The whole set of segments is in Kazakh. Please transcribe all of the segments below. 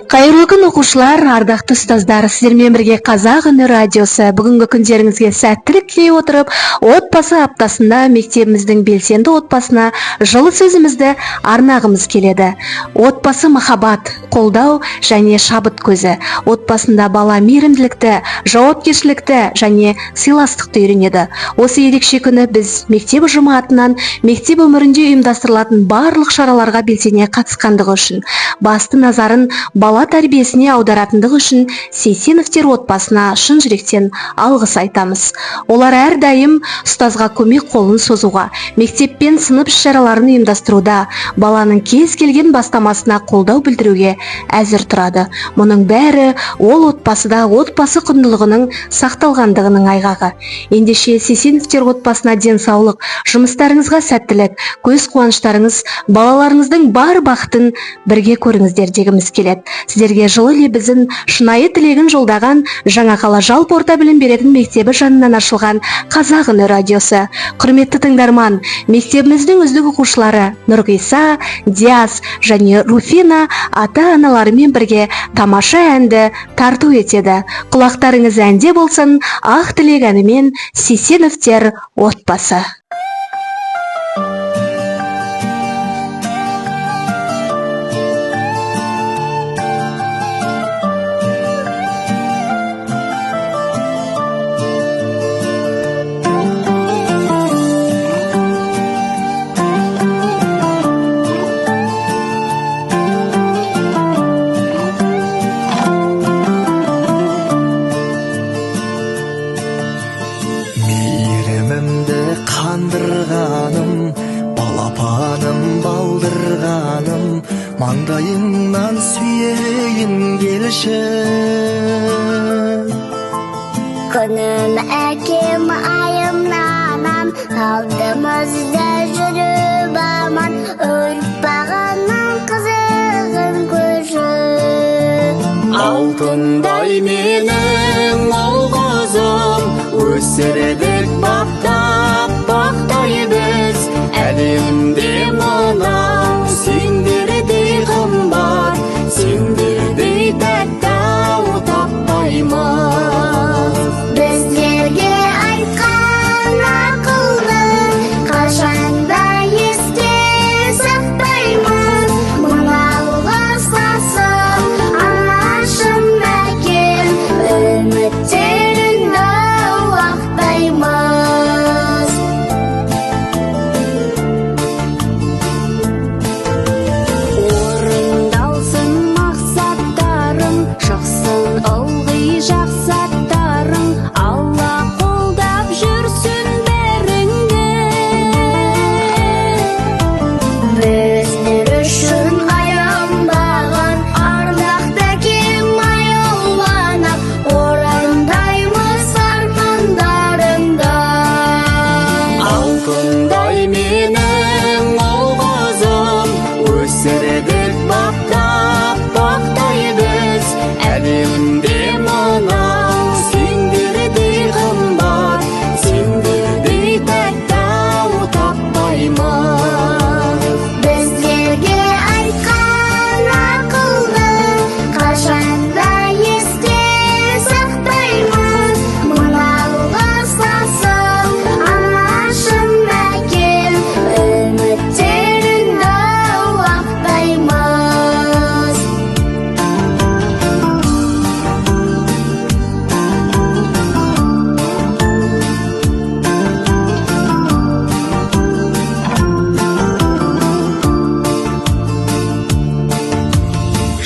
Қайырлы күн, оқушылар, ардақты ұстаздар! Сіздермен бірге «Қазақ үні» радиосы. Бүгінгі күндеріңізге сәттілік тілей отырып, отбасы аптасында мектебіміздің белсенді отбасына жылы сөзімізді арнағымыз келеді. Отбасы – махаббат, қолдау және шабыт көзі. Отбасында бала мейірімділікті, жауапкершілікті және сыйластықты үйренеді. Осы ерекше күні біз мектеп ұжымы атынан мектеп өмірінде ұйымдастырылатын барлық шараларға белсене қатысқандығы үшін, басты назарын бала тәрбиесіне аударатындығы үшін Сейсеновтер отбасына шын жүректен алғыс айтамыз. Олар әрдайым ұстазға көмек қолын созуға, мектеп пен сынып іс-шараларын ұйымдастыруда баланың кез келген бастамасына қолдау білдіруге әзір тұрады. Мұның бәрі ол отбасыда отбасы құндылығының сақталғандығының айғағы. Ендеше, Сейсеновтер отбасына денсаулық, жұмыстарыңызға сәттілік, көз қуаныштарыңыз, балаларыңыздың бар бақытын бірге көріңіздер дегіміз келеді. Сіздерге жылы лебізін, шынайы тілегін жолдаған Жаңақала жалпы орта білім беретін мектебі жанынан ашылған «Қазақ үні» радиосы. Құрметті тыңдарман, мектебіміздің үздік оқушылары Нұрғиса, Диас және Руфина ата аналарымен бірге тамаша әнді тарту етеді. Құлақтарыңыз әнде болсын! «Ақ тілек» әнімен Сейсеновтер отбасы. Мейірімімді қандырғаным, балапаным, балдырғаным, маңдайыңнан сүйейін келші. Күнім әкем, айым анам, алдымызда жүріп аман, ұрпағының қызығын көрші. Алтындай менің ұл қызым, өсірдік баптап бақтай біз. Әлемде мынау сендердей қымбат, сендердей тәтті ау таппаймыз. Біздерге айтқан ақылды қашанда есте сақтаймыз. Мынау асыл анашым, әкем, үміттеріңді ақтаймыз. Орындалсын мақсаттарың, шықсын ылғи жақсы аттарың, Алла қолдап жүрсін бәріңді. Біздер үшін аянбаған ардақты әкем, аяулы анам, орындаймыз армандарыңды. Алтындай менің ұл қызым, өсірдік баптап бақтай біз. Әлемде мынау сендердей қымбат, сендердей тәтті ау таппаймыз. Біздерге айтқан ақылды қашанда есте сақтаймыз. Мынау асыл анашым, әкем, үміттеріңді ақтаймыз.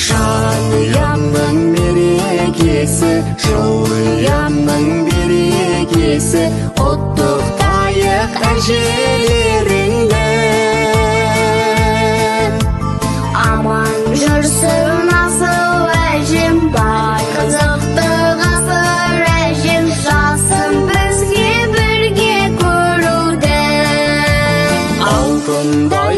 Жанұямның мерекесі, жылұямның берекесі, құттықтайық әжелеріңді. Аман жүрсін асыл әжем, бай қызықты ғасыр әжем, жасын бізге бірге көруді. Алтындай